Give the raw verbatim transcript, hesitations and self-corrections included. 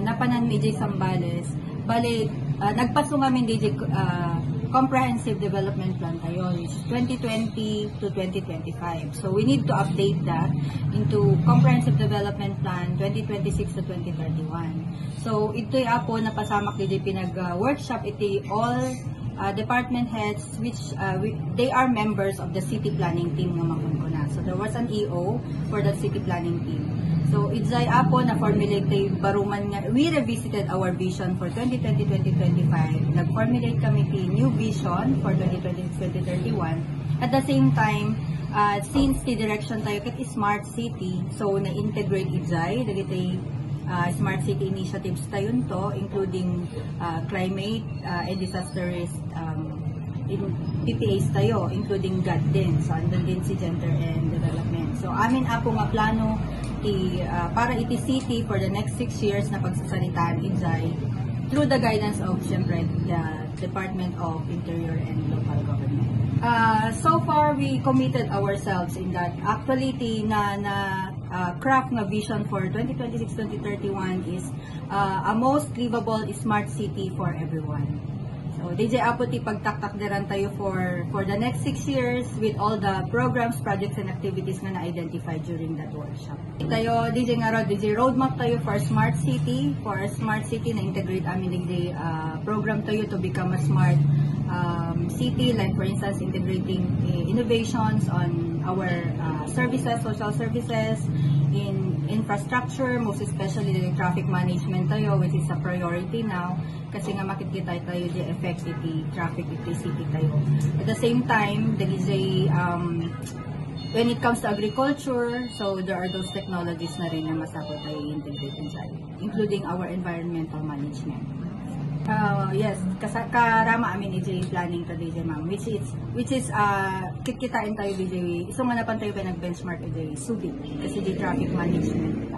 Napanan mi idiay Zambales. Bale, ah, nagpaso ngamin idiay, ah, comprehensive development plan tayo, which is twenty twenty to twenty twenty-five. So we need to update that into comprehensive development plan twenty twenty-six to twenty thirty-one. So itoy, Apo, napasamak idiay pinag, ah, workshop iti all uh, department heads, which, uh, we, they are members of the city planning team nga makunkuna. So there was an E O for that city planning team. So idiay, Apo, na-formulate tayo baruman nga we revisited our vision for twenty twenty, twenty twenty-five. Nag-formulate kami ti new vision for twenty twenty-six, twenty thirty-one. At the same time, uh, since ti direction tayo ket smart city, so na-integrate idiay dagiti, uh, smart city initiatives tayo to, including, uh, climate, uh, and disaster risk, um, in P P As tayo, including GAD din. So andun din si gender and development. So amin, Apo, nga plano ti, uh, para iti city for the next six years na pagsasaritaan idiay through the guidance of, siyempre, the Department of Interior and Local Government. Uh, so far, we committed ourselves in that. Actually, ti na, na, uh, craft nga vision for twenty twenty-six, twenty thirty-one is, uh, a most livable smart city for everyone. So, D J, Apo, ti pagtaktakderan tayo for, for the next six years with all the programs, projects, and activities nga na-identify during that workshop. Tayo, D J, nga rod, D J, roadmap tayo for smart city. For a smart city, na-integrate amin, D J, uh, program tayo to become a smart, um, city. Like, for instance, integrating, eh, innovations on our, uh, services, social services, in infrastructure, most especially the traffic management tayo, which is a priority now. Kasi nga makikita tayo di effect iti traffic iti city tayo. At the same time, dagiti, um, when it comes to agriculture, so there are those technologies na rin na masapul tayo i-integrate inside, including our environmental management. Uh, yes, kasa karama amin iti planning ta, D J, ma'am, which is, which is, uh, kitkitain tayo, D J, isu nga napan tayo kay nag-benchmark iti Subic, kasi di traffic management.